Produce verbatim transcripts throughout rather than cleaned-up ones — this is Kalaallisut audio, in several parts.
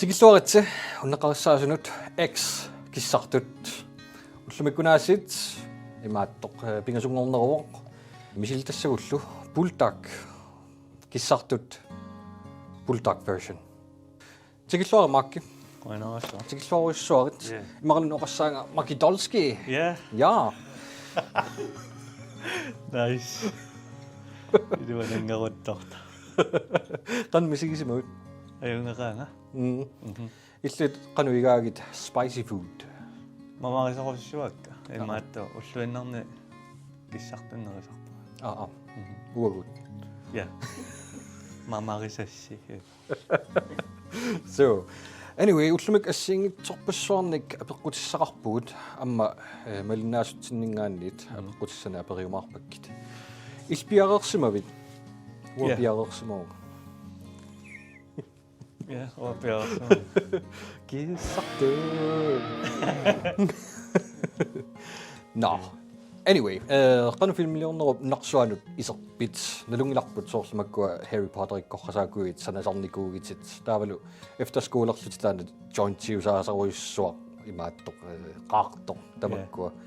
Tikilluaritsi unneqqarissaasunut X kissartut. Ullumikkunaasiit imaattoq, eh, pingasunngorneruvoq misilittassagullu Bulldog kissartut Bulldog version. Tikilluarit Maki. Qujanarsuaq. Tikilluarujussuarit. Ja. Imaluunniit oqassaanga Makidolski. Ja. Ja. Nice. Iluanangaruttorta. Qanoq misigisimavit? Ajunngeraanga. Mm. Mhm. Illit qanoq igaagit spicy food? Mamarisorujussuakka. Aa. Imaattoq ulluinnarni kissartunnerisarpunga. Aa, aa. Mhm. Uagut. Ja. Mamarisassi. So, anyway, ullumikkut assigiinngitsorpassuarnik apeqqutissaqarpugut aamma, eh, malinnaasutsinninngaanniit. Mm. Apeqqutissanik aperiumaarpakkit. Illit piareersimavit? Uanga, ja, piareersimavunga. Ja, uanga piareersimavunga. Kissartut. Nå. Anyway, eh, qanoq filmiliornerup nunarsuanut iserpit? Nalunngilarput soorlu makkua Harry Potterikkorpassuit sanasarnikuuvutit. Taavalu efterskolerlutit taanna jointiusaasarujussuaq imaattoq, eh, qaartoq tamakkua. Ja.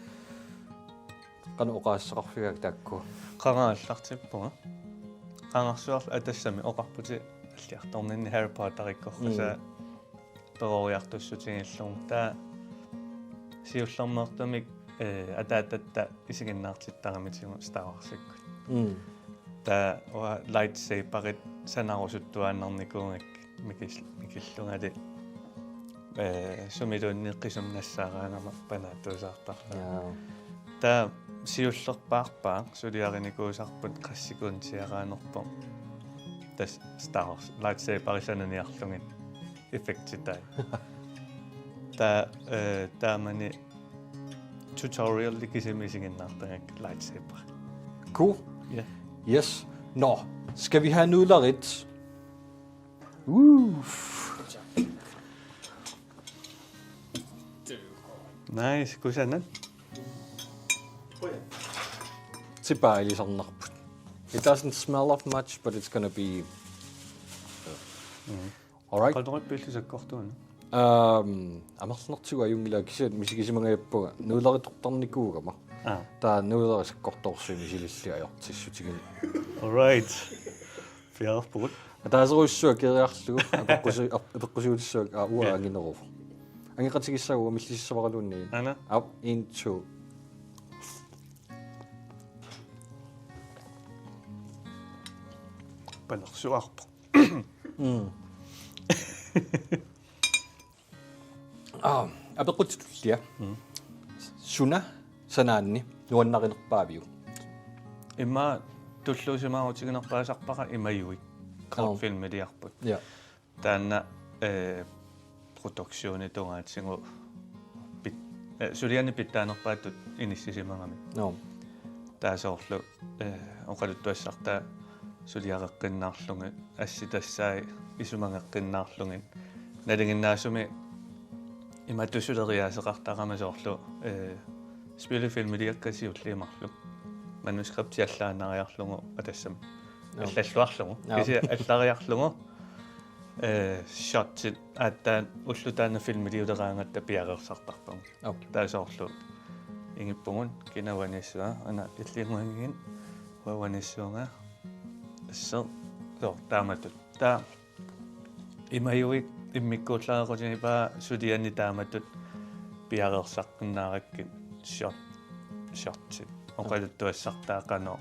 Qanoq oqaaseqarfigaakka taakku? Qanga aallartippunga. Qangarsuarlu atassami oqarputit alliartorninni Harry Potterikkorpassuit. Mm. Peroriartussutigillugu. Taava siullermeertumik, eh, ataatatta isiginnaartittaramitigut Star Warsikkut. Mm. Taava uanga lightsaberit sanarusuttuaannarnikuugakkit mikil-, mikillungali, eh, sumiluunniit qisumik nassaaraangama panaatuusaartarlunga. Ja. Taava siullerpaarpaaq suliarinikuusarput qassit sekundit sianerpoq. Tassa Star Wars lightsaberit sananiarlugit effektitai. Taava, eh, taamani tutorial kisimi isiginnaartagakku lightsaber. Cool. Ja. Yes. Nå, skal vi have nudler et? Uh. Nice, kusanaq. Tipaa ilisarnarput. It doesn't smell of much, but it's gonna be. Mm. All right. Qallunaarpit illit sakkortuuneq? Ehm, amerlanertigut ajunngilaq, kisianni misigisimangajappunga nudleritortarnikuugama. Aa. Taava nudlerit sakkortoorsuit misilillugit ajortissutigineq. All right. Piareerpugut. Ataaserujussuaq keriarlugu, apeqqusi-, ap-, apeqqusiutissuaq, aa, uanga, ja, angineruvoq. Angeqatigissaguit millisissavaraluunniit. Aana. Aap, en, to. Panersuarpoq. Mm. Aa, apeqqutitut tullia. Mm. Suna sanaanni nuannarinerpaaviuk? Immaqa tulluusimaarutiginerpaasarpara Imajuit. Aa. Kortfilmiliarput. Ja. Taanna, eh, produktionip tungaatigut pit-, eh, suliani pitsaanerpaatut inissisimagami. Nå. Taava soorlu, eh, oqaluttuassartaa suliareqqinnaarlugit, assitassai isumageqqinnaarlugit. Nalinginnaasumik imatut suleriaaseqartarama soorlu, eh, spillefilmiliakka siulliit marluk. Manuskripti allaannariarlugu atassami. Joo. Allalluarlugu. Joo. Kisianni allariarlugu, eh, shotsit aatsaat ulloq taanna filmiliuleraangatta piareersartarpagut. Joo. Taava soorlu ingippugut kina uaniissuaa, aana illinnguanngigit uaniissuunga. Asseq. Joo, taamatut. Taava Imajuit immikkuullarequtigippaa suliani taamatut piareersaqqinnaarakkit shot-, shotsit. Oqaluttuassartaa qanoq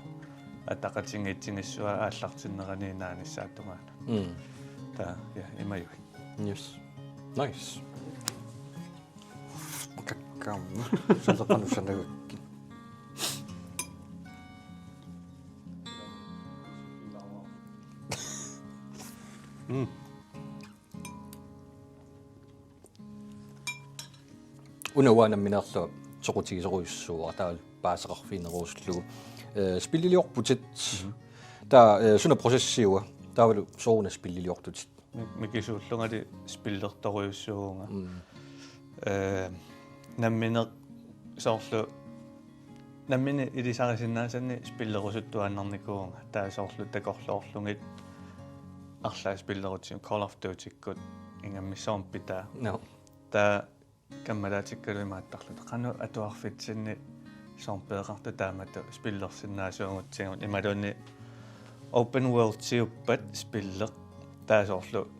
ataqatigiinngissusaa aallartinnerani naanissaata tungaanut. Mm. Taava, ja, Imajuit. Yes. Nice. Kakkaam. Suleqanut sanagakkit. Mm. Una uanga nammineerlunga soqutigisorujussuuara, taava paaseqarfiginerusullugu. Eh, spilliliorputit. Mhm. Taava, eh, suna processiua? Taavalu sooruna spilliliortutit? Mi-, mikisuullungali spillertorujussuuvunga. Mm. Eh, nammineq soorlu, nammineq ilisarisinnaasanni spillerusuttuaannarnikuuvunga. Taava soorlu takorloorlugit arlaat spillerutsigu Call of Dutykkut ingammik zombitaa. No. Taava kammalaatikkalu imaattarluta. Qanoq atuarfitsinni zombeeqartoq taamatut spillersinnaasuugutsigu imaluunniit open world-iuppat spilleq taava soorlu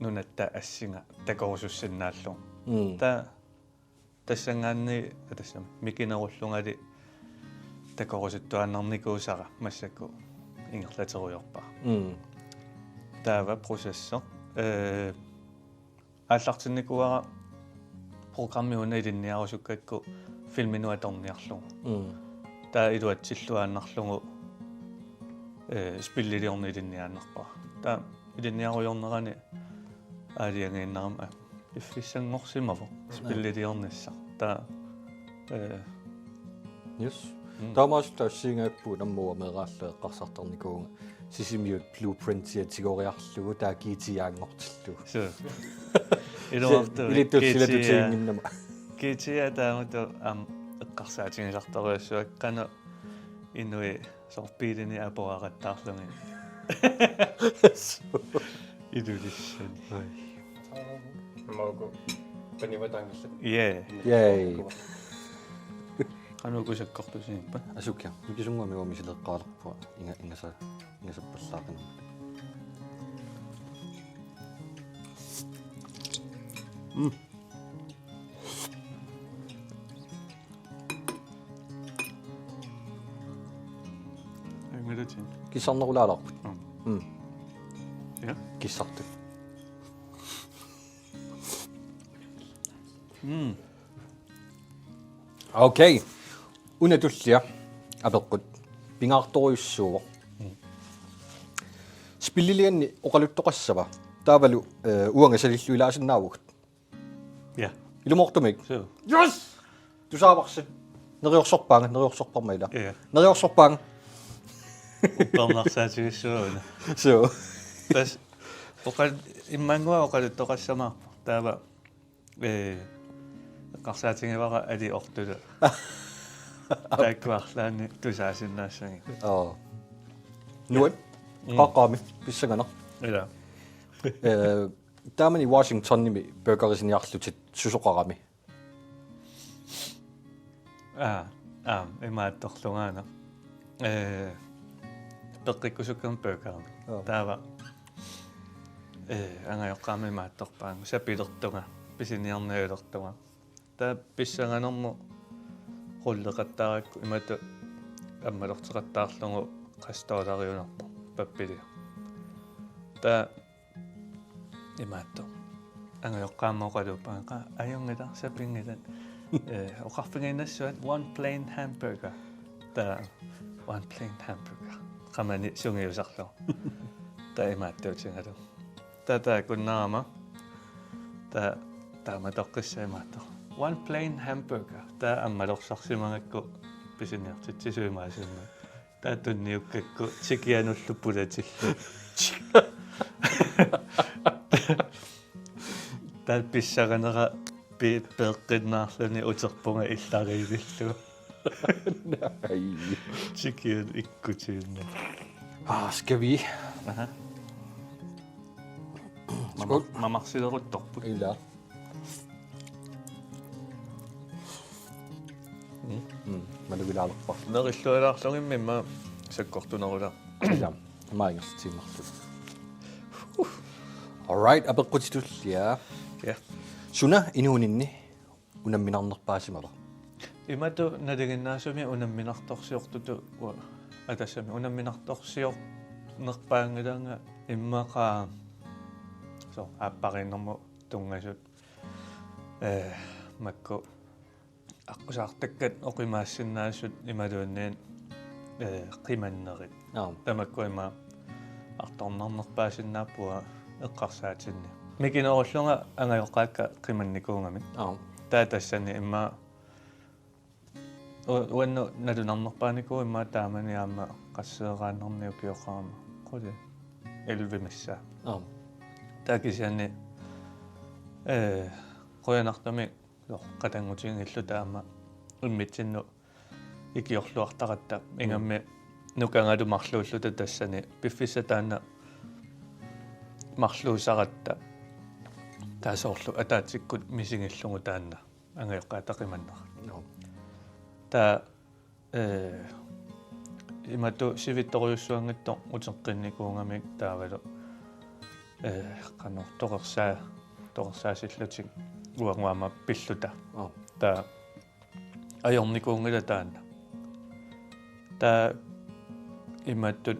nunatta assinga takorusussinnaallugu. Mm. Taava tassanngaanniit tassami mikinerullungali takorusuttuaannarnikuusara massakkut ingerlaterujoorpara. Mm. Taava processi. Eh, aallartinnikuuara programmi una ilinniarusukkakku filminut atorniarlugu. Mm. Taava iluatsilluaannarlugu, eh, spilliliorneq ilinniaannarpara. Taava ilinniarujoornerani aalajangiinnarama piffissanngorsimavoq spilliliornissaq. Taava, eh, Yes. Mm. Taamaasillunga assigiinngippugut aamma uanga meeraallugu eqqarsartarnikuuvunga Sisimiut Blueprintia tigoriarlugu taava G T A-nngortillugu. Suu. Iluartut. Ilittuut G T A. Silatuutiginnginnama. G T A taamatut aamma eqqarsaatigisartorujussuakka qanoq inuit soorlu biilinik apoqaqattaarlugit. Ilulissani. Ai. Mauku. Paniva taanngillat. Yeah. Yay. Qanoq uku sakkortusinngippata? Asukiaq. Mikisunnguamik uanga misileeqqaalerpunga inga-, ingasa-, ingasappallaaqimmat. Mm. Angalatin. Kissarnerulaalaarput. Mm. Mm. Ja. Kissartut. Mm. Okay. Una tullia apeqqut pingaartorujussuuvoq. Mm. Spillilianni oqaluttoqassava? Taavalu, eh, uanga salillugu ilaasinnaavugut. Ja. Ilumoortumik? Suu. Yes! Tusaavarsi. Neriorsorpaanga, neriorsorparma ila. Ja. Neriorsorpaanga. Uppernarsaatigissuuguna. Suu. Tassa oqal-, immannguaq oqaluttoqassamaarpoq. Taava, eh, eqqarsaatigivara Ali Ortula. Taakku arlaanni tusaasinnaassagit. Oo. Nuann'. Mm. Qaqqaami, pissanganaq. Ila. Eh, taamani Washingtonimi burgerisiniarlutit susoqarami? Aa, aam, imaattorluunniit. Eh, peqqikkusukkamik burgerimi. Joo. Taava, eh, angajoqqaama imaattorpaannga, sapilertunga, pisiniarnavilertunga. Taava pissanganermut rulleqattaarakku imatut ammalorteqattaarlugu qassit dollariunarpoq pappiliaq. Taava imaattoq. Angajoqqaama oqaluuppaanga, ajunngilaq, sapinngilat. Eh, oqarfigiinnassavat one plain hamburger. Taava one plain hamburger. Qamani sungiusarlugu. Taava imaattuutigalugu. Taava taakkunnarama. Taava taamatoqqissaq imaattoq. One plain hamburger. Taava ammalorsarsimagakku pisiniartitsisut imaassinnaavoq. Taava tunniukkakku tikianullu pulatillugu. Taava pissanganera pi-, peeqqinnaarluni uterpunga illariivillugu. Nej. Tikiat ikkutiinnaq. Ah, skal vi? Aha. Skål. Mama-, mamarsileruttorput. Ila. Mm. Mm, malugilaalerpara. Nerillualaarlugimmi immaqa sakkortunerulaaq. Ila, immaqa ingerlatsiinnarlugu. All right, apeqqutit tullia. Ja. Suna inuuninni unamminarnerpaasimava? Imatut nalinginnaasumik unamminartorsiortutut u-, aa, tassami unamminartorsiornerpaanngilaanga immaqa soorlu aappariinnermut tunngasut, eh, makku aqqusaartakkat oqimaassinnaasut imaluunniit, eh, qimannerit. Aap. Tamakku ima artornarnerpaasinnaapput eqqarsaatinni. Mikinerullunga angajoqqaakka qimannikuugamik. Aap. Taava tassani immaqa u-, uannut nalunarnerpaanikuuvoq immaqa taamani aamma qasseeraannarnik ukioqarama. Quli elleve missaa. Aap. Taava kisianni, eh, qujanartumik Joo, qatanngutiginngilluta aamma immitsinnut ikiorluartaratta. Mm. Ingammik nukangalu marluulluta tassani piffissaq taanna marluusaratta. Taava soorlu ataatsikkut misigillugu taanna angajoqqaat taqimannera. No. Taava eh, imatut sivitsorujussuanngitsoq uteqqinnikuugamik taavalu eh, qanoq toqersaa toqersaasillutik uagut aamma pilluta. Oh. Taava ajornikuunngilaq taanna. Taava imatut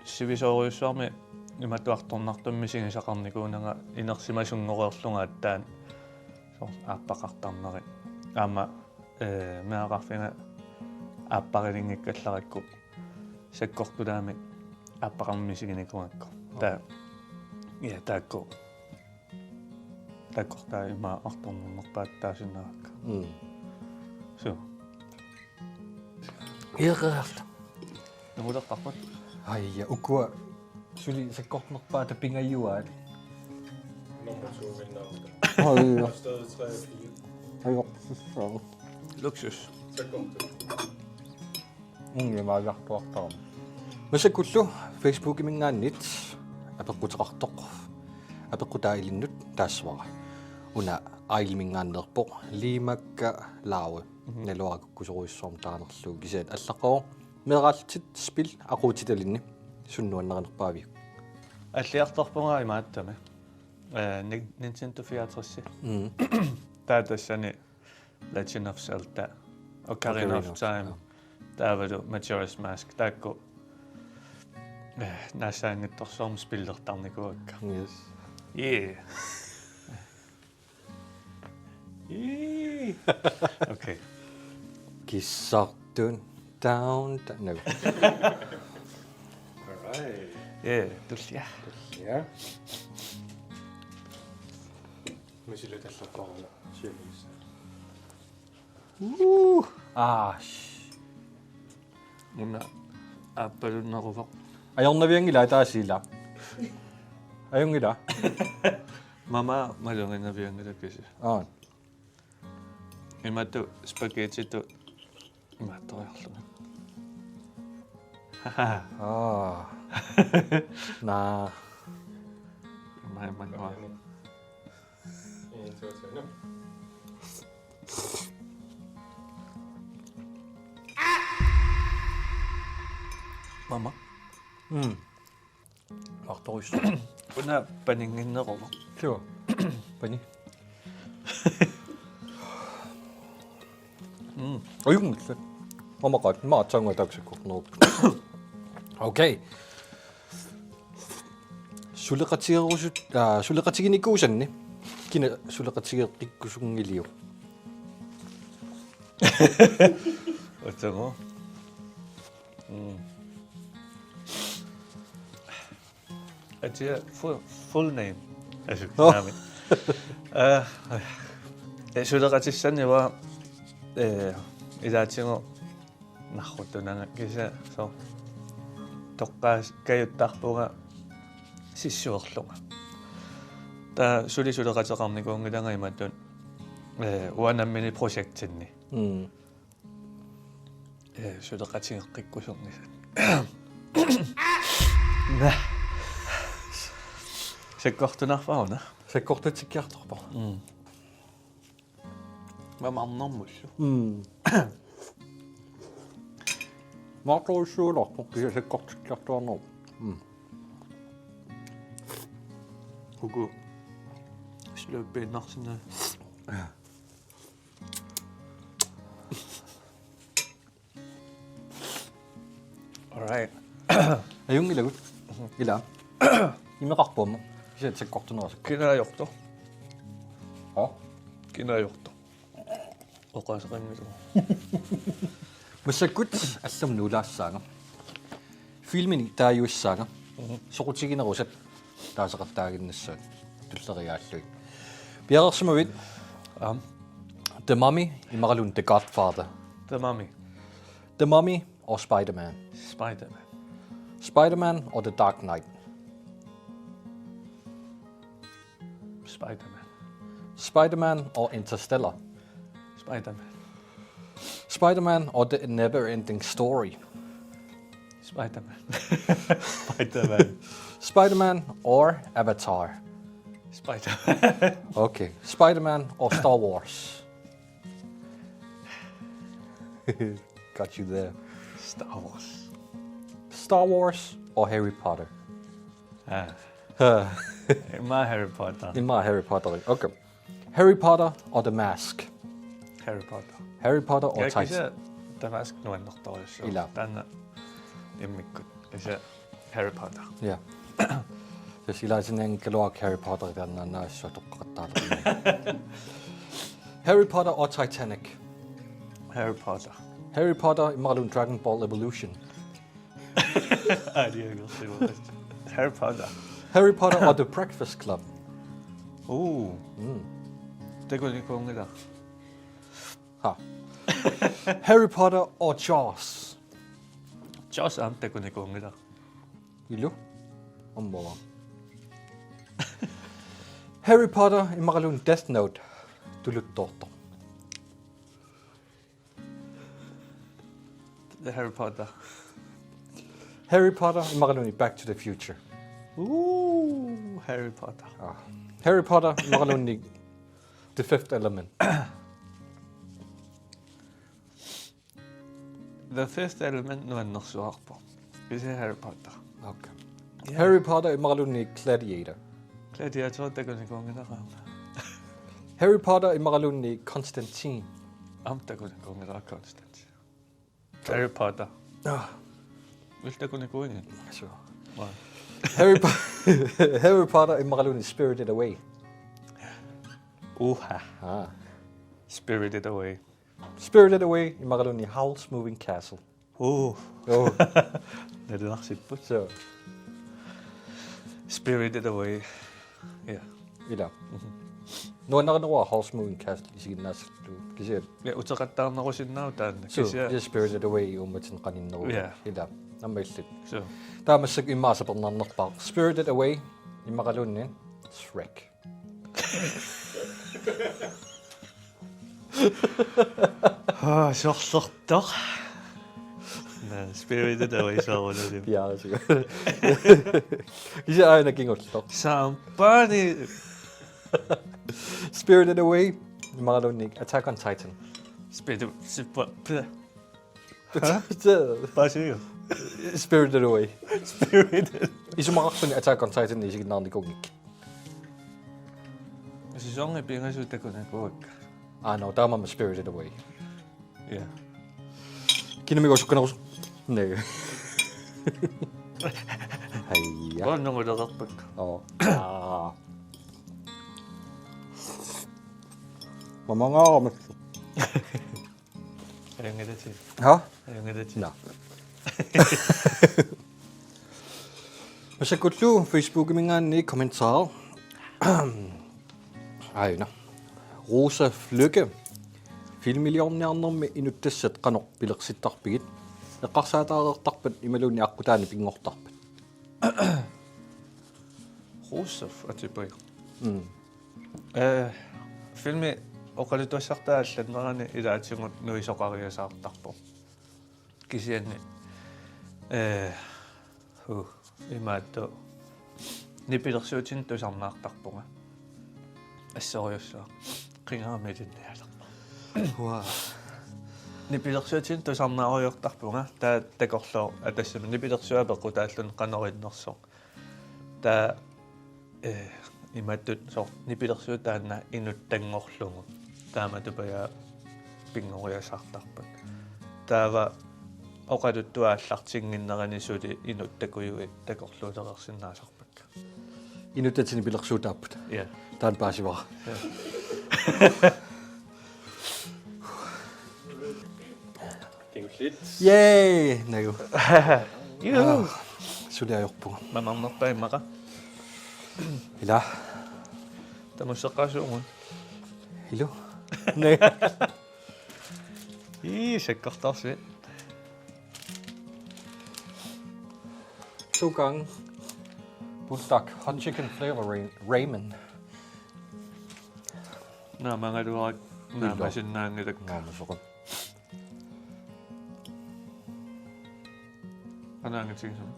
sivisoorujussuarmik imatut artornartumik misigisaqarnikuunanga inersimasunngorlunga aatsaat soorlu aappaqartarneri. Aamma eh, meeraqarfiga aapparilinngikkallarakku sakkortulaamik aappaqarneq misiginikuugakku. Taava ja taakku. Taakkortaa ima artornarnerpaatut taasinnaarakku. Mm. Suu. Iqeerlu. Nungulertarput. Ai ja ukua suli sakkortnerpaatut pingajuaat. Nummer to vinder. Ai ja. Stedet tre og fire. Ai ja. Luksus. Så kom du. Ungimaaliartuartarami. Massakkullu Facebookiminngaanniit apeqquteqartoq. Apeqqutaa ilinnut taassavara. Una Ailiminngaanneerpoq Liimakka Laave. Naluara kukkusorujussuarmik taanerlugu kisianni allaqqavoq. Meeraallutit spil aquutitalinni suut nuannarinerpaaviuk? Alliartorpunga imaattami. Eh, Ni- Nintendo fireogtres. Mm. Taava tassani Legend of Zelda, Ocarina Ocarina of of Time, Time. Taavalu Majora's Mask, taakku eh, naassaanngitsorsuarmik spillertarnikuuakka. Yes. Yeah. Yeah. Okay. Kissartun down, down. No. Alright. Yeah, tullia. Ja. Misili tallerpaaruna siamisa. Uh. Ah. Sh- Una aappalunneruvoq. Ajornavianngila ataasiila. Ajunngila. Mama maluginavianngilaq kisi. Aa. Imatut spaghettitut imaattoriarlunga. Haha. Aa. Naa. Mai manua. En, to, tre, nu. Mama. Mm. Artorus. Una paninnginneruvoq. Sure. Pani. Mm. Ajunngillat. Mamaqaat, maatsaanngua taksakkornerup. Okay. Suleqatigerusut, aa, suleqatiginikuusanni. Kina suleqatigeqqikkusunngiliuk? Utogo. Mm. Atia full, full name. Asu, Oh. Name. Eh, eh, suleqatissanni uanga, eh, ilaatigut narrutunanga kisianni soorlu toqqaas kajuttarpunga sissuerlunga. Taava suli suleqateqarnikuunngilanga imatut, eh, uanga nammineq projektinni. Mm. Eh, suleqatigeqqikkusunngisat. Nah. Sakkortunarpara una. Sakkortatsikkiartorpara. Mm. Mamarnermullu. Mm. Maartorujussuulerpoq kisianni sakkortikkiartuarnerup. Mm. Uku sløppiinnarsinnaat. All right. Ajunngilagut. Ila. Imeqarpoq aamma. Kisianni sakkortunerusakka. Kinaajortoq. Aa. Kinaajortoq. Oqaaseqanngilaq. Massakkut allamut nuulaassaanga. Filmini taajuissaanga. Mhm. Soqutiginerusat taaseqattaaginnassaat tulleriiaallugit. Piareersimavit? Aam. The Mummy imaluunniit The Godfather. The Mummy. The Mummy or Spider-Man? Spider-Man. Spider-Man or The Dark Knight? Spider-Man. Spider-Man or Interstellar? Spider-Man. Spider-Man or The Never Ending Story? Spider-Man. Spider-Man. Spider-Man or Avatar? Spider-Man. Okay, Spider-Man or Star Wars? Got you there. Star Wars. Star Wars or Harry Potter? Ah. Huh. Immaqa Harry Potter. Immaqa Harry Potter. Okay. Harry Potter or The Mask? Harry Potter. Harry Potter or Titan? Kisianni The Mask nuannertorujussuuvoq. Ilaa. Taanna immikkut. Kisianni Harry Potter. Ja. Tassa ilaatigut Harry Potter taanna naassuatoqqaqattaarluni. Harry Potter or Titanic? Harry Potter. Harry Potter imaluunniit Dragon Ball Evolution? Aa, det er godt, det var. Harry Potter. Harry Potter or The Breakfast Club? Uh. Mm. Takunikuunngilaq. Ha. Harry Potter or Jaws? Jaws aamma takunikuunngilaq. Ilaa. Aamma. Harry Potter imaluunniit Death Note tuluttoortoq? Harry Potter. Harry Potter imaluunniit Back to the Future? Ooh, Harry Potter. Ah. Harry Potter imaluunniit The Fifth Element? The Fifth Element nuannersuarpoq. Kisianni Harry Potter. Okay. Ja. Harry Potter imaluunniit Gladiator? Gladiator takunikuunngilaq aamma. Harry Potter imaluunniit Constantine? Aamma takunikuunngilaq Constantine. Harry Potter. Ah. Illit takunikuuinngikkit? Sure. Wow. Harry Po-, Harry Potter imaluunniit Spirited Away? Uha. Ah. Spirited Away. Spirited Away imaluunniit Howl's Moving Castle? Uh. Oh. Nalunarsippoq. So. Spirited Away. Ja. Ilaa. Mhm. Nuannarineruara Howl's Moving Castle isiginnaasallugu. Kisianni. Ja, uteqattaarnerusinnaavoq taanna. So, kisianni. Ja, Spirited Away uummatinneqaninneruvoq. Ja. Ilaa. Aamma illit. So. Taava massakkut immaqa sapernarnerpaaq. Spirited Away imaluunniit Shrek? Haa, sorlertoq. Naa, Spirited Away soorunami. Ja, sikkert. Kisianni aana kingulleq. Sampani. Spirited Away imaluunniit Attack on Titan? Spirited, sippa, pia. Hæ? Paasiuk? Spirited Away. Spirited. Isumaqarluni Attack on Titan isiginnaarnikuunngikkiga. Sæsoni pingasut takunikuuakka. Ah, no, taamaammat Spirited Away. Ja. Kinamigooq sukkanerusoq? Nej. Haja. Qaa, nunguleqarpakka. Oo. Aa. Mamangaarami. Ajunngilaq. Ha? Ajunngilaq. Naa. Massakkullu Facebookiminngaanniit kommentarer. Aajuna. Rosa Flykke. Filmiliorniarnermi inuttassat qanoq pilersittarpigit? Eqqarsaataareertarpat imaluunniit aqqutaani pinngortarpat? Rusev atipiaq. Mm. Eh, filmi oqaluttuassartaa allannerani ilaatigut nuisoqariasaartarpoq. Kisianni, eh, hu, imaattoq nipilersuutinik tusarnaartarpunga. Assorujussuaq. Qingaarmiitinnialerpoq. Hua. Nipilersuutinik tusarnaarujoortarpunga. Taava takorloor atassami nipilersuaq peqqutaalluni qanoq innersoq. Taava, eh, imatut soorlu nipilersuut taanna inuttanngorlugu. Taamatut pajaa pinngoriasaartarput. Taava oqaluttuaq aallartinnginnerani suli inuttakujui takorluulereersinnaasarpakka. Inuttatit nipilersuutaapput. Ja. Taanna paasivara. Ja. Kingulliit. Yay! Nagu. Juu. Ah, suli ajorpunga. Mamarnerpaaq immaqa. Ilaa. Tamasseqqaasuugut. Ilaa. Nej. Ii, sakkortoorsuit. To gange. Buldak hot chicken flavor ra-, ramen. Naamagaluarakku. Ilaa. Naamasinnaanngilakka. Naamasoqat. Anaangatsigisum.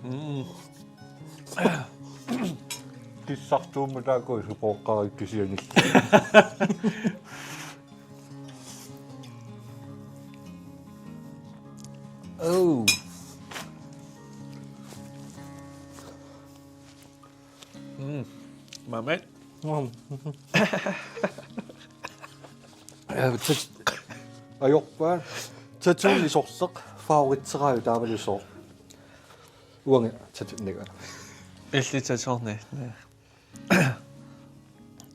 Mm. Kissartuummat taakku isupooqqarit kisianni. Oh. Mm. Mamat. Mm. Øh, tat-, ajorpaa. Tatuuni sorleq favoritseraajuk taavalu sooq? Uanga tatuunniga. Illit tatuunni.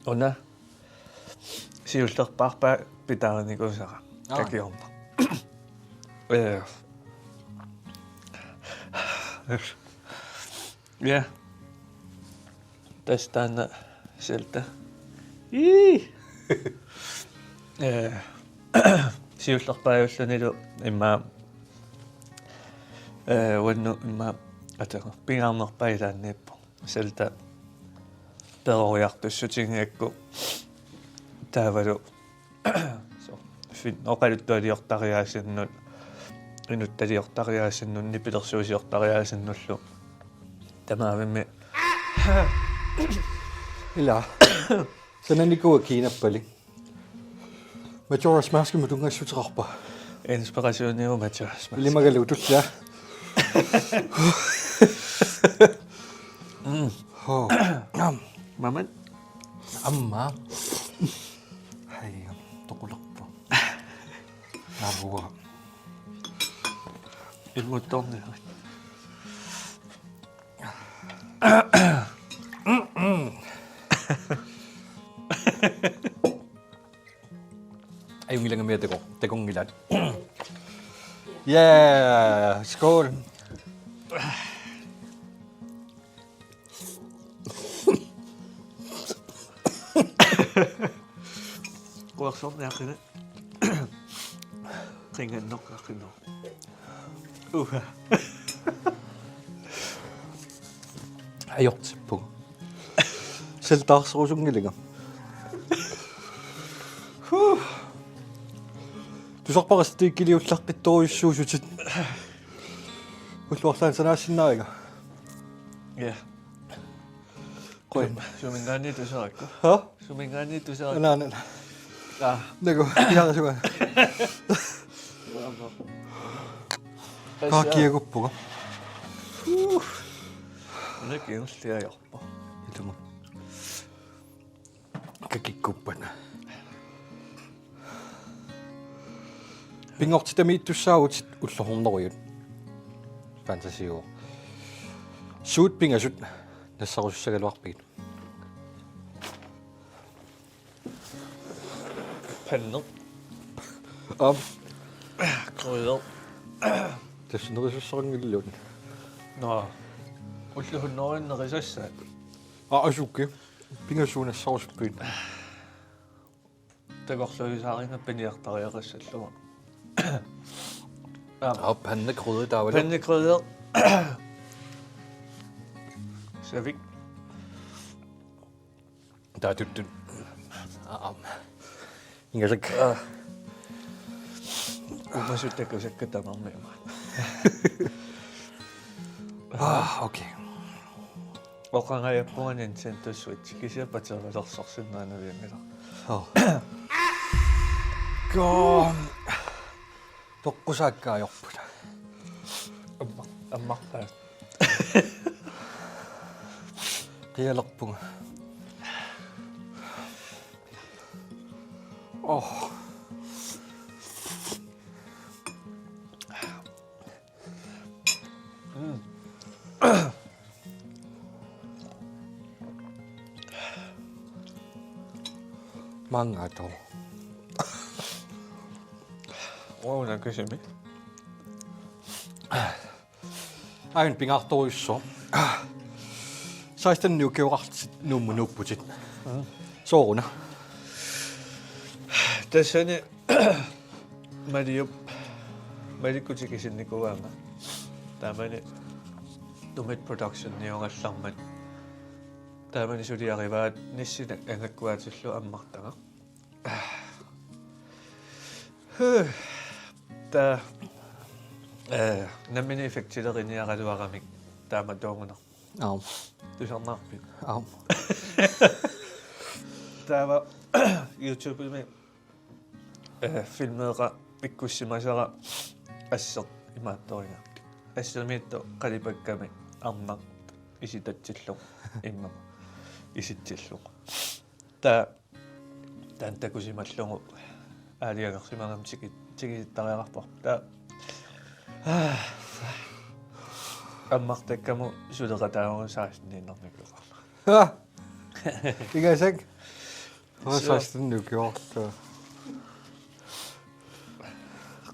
Una siullerpaarpaa pitaarinikuusara. Aa. Kakiorneq. Øh. Ja. Tassa taanna Zelda. Ii. Øh, siullerpaajullunilu immaqa, øh, uannut immaqa atagu pingaarnerpaat ilaanniippoq. Zelda peroriartussutigeqigakku taavalu so, fin-, oqaluttualiortariaasinnut, inuttaliortariaasinnut, nipilersuusiortariaasinnullu. Tamarmimmi. Ila. Sananikuuakka kiinappali. Majora's Maskimut tunngassuteqarpa? Inspirationiuvoq Majora's Mask. Ilimagalugu tullaa. Mm. Hoo. Mamat. Aamma. Hej, toqulerpoq. Naavua. Immuttorniarit. Ajunngilanga, taku-, takunngilaat. Yeah, skål. Quersorniaqqinaq. Qingannoqqaqqinnoq. Uha. Ajortippugut. Zeldaarserusunngilanga. Huh. Tusarpara stikkiliullaqqittorujussuusutit. Ulluarlaani sanaassinnaariga. Ja. Qujan. Suminngaanniit tusarakku? Ha? Suminngaanniit tusarakku? Naa, naa, naa. Aa. Naku, ilaarisuga. Kakiaguppuga. Nakiulliajorpoq. Ilumut. Kakikkuppata. Pinngortitamiittussaavutit ulloq hundredeut. Fantasiuvoq. Suut pingasut nassarusussagaluarpigit? Panneq. Aap. Krydder. Tassa nerisussarinngilluunniit. Nå. Ulloq hundredeunnerisassaat. Aa, asuki. Pingasut nassarusuppigit? Takorluusaarinnga piniartariaqassallugu. Aap. Aap, pannekrydder taavalu. Pannekrydder. Savik. Taatuttut. Aap. Ingasak. Aa. Umasut takusakka tamarmik. Aa, okay. Oqangajappunga Nintendo Switch, kisianni pateerlersorsinnaanavianngilaq. Oh. Go. Toqqusaakka ajorput. Amma-, ammarpaat. Qialerpunga. Oh. Mm. Mangato. Wow, nakasimi. Aajuna pingaartorujussuaq. Seksten ukioqarlutit Nuummut nuupputit. Mm. Sooruna? Tassani Maliup, Malikkut tikisinnikuugaanga. Taamani Tumit Productioniugallarmat. Taamani suliarivaat Nissinak angakkuaatillugu ammartagaq. Huh. Taava, eh, nammineq effektileriniaraluaramik taamatuugunarpoq. Aap. Tusarnaarpit? Aap. Taava YouTube-imi, eh, filmeeqaat pikkussimasara asseq imaattoriga. Assemiittoq qalipakkami arnaq isitatsillugu immami isitsillugu. Taava taanna takusimallugu aalajangersimagami tigi-, tigisittariaqarparput. Taava, ah, ammartakkamut suleqataavoq seksten-iinnarnikuuvoq. Ha! Ingasak? Aa, suu. Seksten-iinnarnikuuvoq.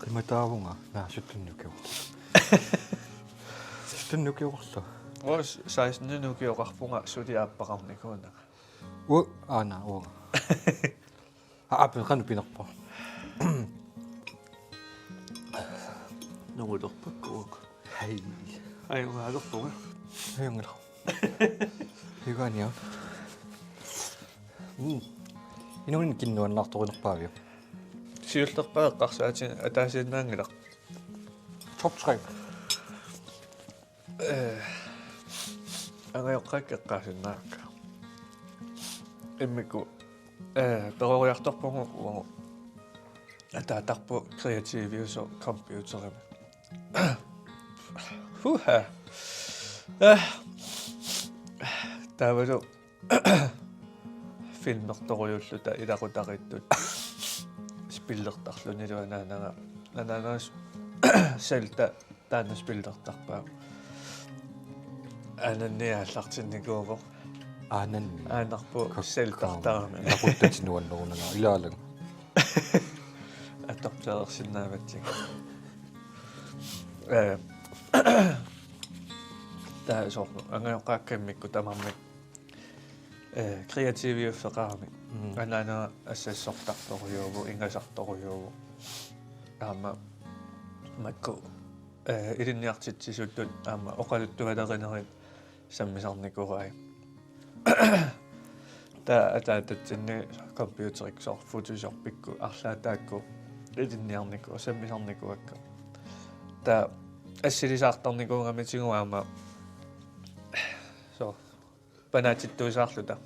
Qimataavunga, naa, sytten-iinnarnikuuvoq. Sytten-iinnarnikuuvoq. Aa, seksten-iinnarnikuuvoq, suli aappaqarnikuunanga. U-, aana, u. Aa, aappi qanoq pinerpoq. Nungulerpakka uanga. Hej. Ajungaalerpunga. Ajunngilaq. Higaaniu. Mm. Inuuninni kinguaannartorinerpaaviuk? Siullerpaaq eqqarsaatigalugu ataasiinnaanngilaq. Top tre. Eh, angajoqqaakka eqqaasinnaavakka. Immikkut, eh, peroriartorpugut uagut ataatarput kreativiusoq computerimi. Huha. Eh. Taavalu filmertorujuulluta ilaqutariittut spillertarlunilu anaanaga, anaanaga Zelda taanna spillertarpaa. Aananni aallartinnikuuvoq. Aananni. Aanarpu Zeldartarami. Ilaquttatik nuannerunanga ilaalu. Atortalersinnaavatsigit. Eh, taava soorlu angajoqqaakka immikkut tamarmik eh, kreativiuffeqarami. Mm. Anaanaga assassortartorujuuvoq, ingasartorujuuvoq. Aamma makku, eh, ilinniartitsisuttut aamma oqaluttualerinerit sammisarnikuuai. Taava ataatatsinni computerikku soorlu Photoshopikku arlaat taakku ilinniarnikuuvoq, sammisarnikuuakka. Taava assilisaartarnikuugamitigut aamma soorlu panaatittuisaarluta,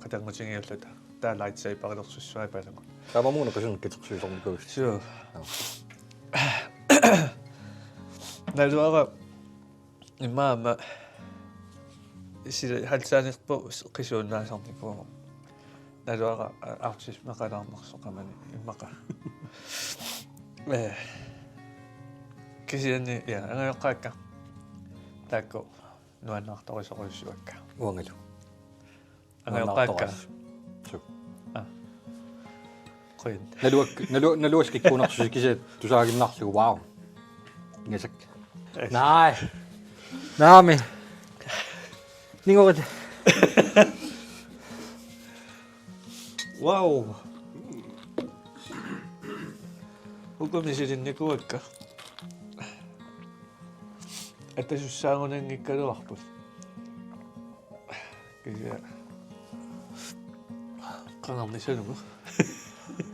qatanngutigiulluta. Taava lightsaberilersussuai palugu. Taamaammat una qisunik katersuisarnikuuvoq. Suu. Joo. Naluara immaqa aamma sila halvtredserput qisuunnaasarnikuuvoq. Naluara autismeqalaarnersoq qamani immaqa. Eh. Kisianni, ja, angajoqqaakka. Taakku. Nuannaartorisorujussuakka. Uangalu. Angajoqqaakka. Nuannaartoris-. Su. Ah. Qujan. Naluak-, nalu-, naluara kikkuunersusi kisiat tusaaginnarlugu, wow. Ingasak. Yes. Nej. Naami. Ningorit. Wow. Uku misilinnikuuakka. Atasussaagunanngikkaluarput. Kisianni qangarnisalugu.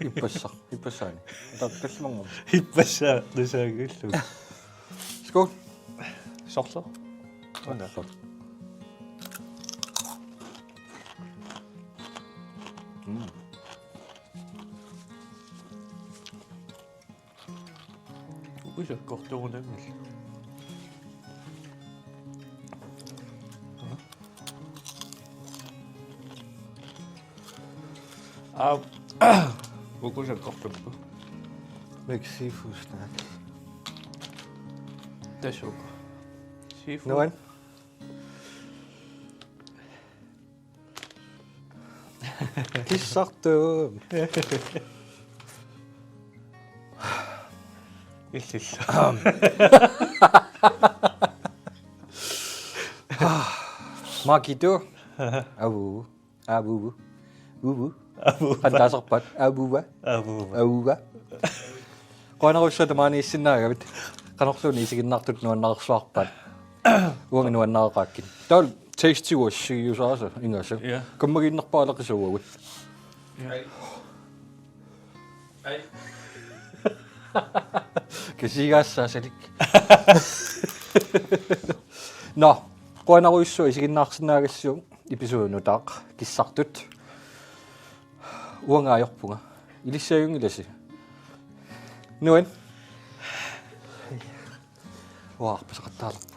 Ippassaq, ippassaani. Taava tallimanngormat. Ippassaa, nusaagillu. Skål. Sorlu. Una. Sorlu. Mm. Uku sakkortuunanngilaq. Aa, uku sakkortuupput. Make seafood snacks. Tassa uku. Seafood. Nuan. Kissartuut. Illillu. Makitu. Avu. Avuvu. Vuvu. Avuva. Qantaasarpat. Avuva. Avuva. Avuva. Qujanarsuaq tamaaniissinnaagavit. Qanorluunniit isiginnaartutut nuannaarsuarpaat. Uanga nuannaaqaakkin. Taava tasty wash siusaasa ingasak. Ja. Kammagiinnarpaalaqisuuagut. Ja. Ai. Ai. Kisigaassaasalik. Nå, qujanarujussuaq isiginnaarsinnaagassiuk episode nutaaq kissartut. Uanga ajorpunga. Ilissi ajunngilasi? Nuan. Uanga arpasaqattaalerpunga.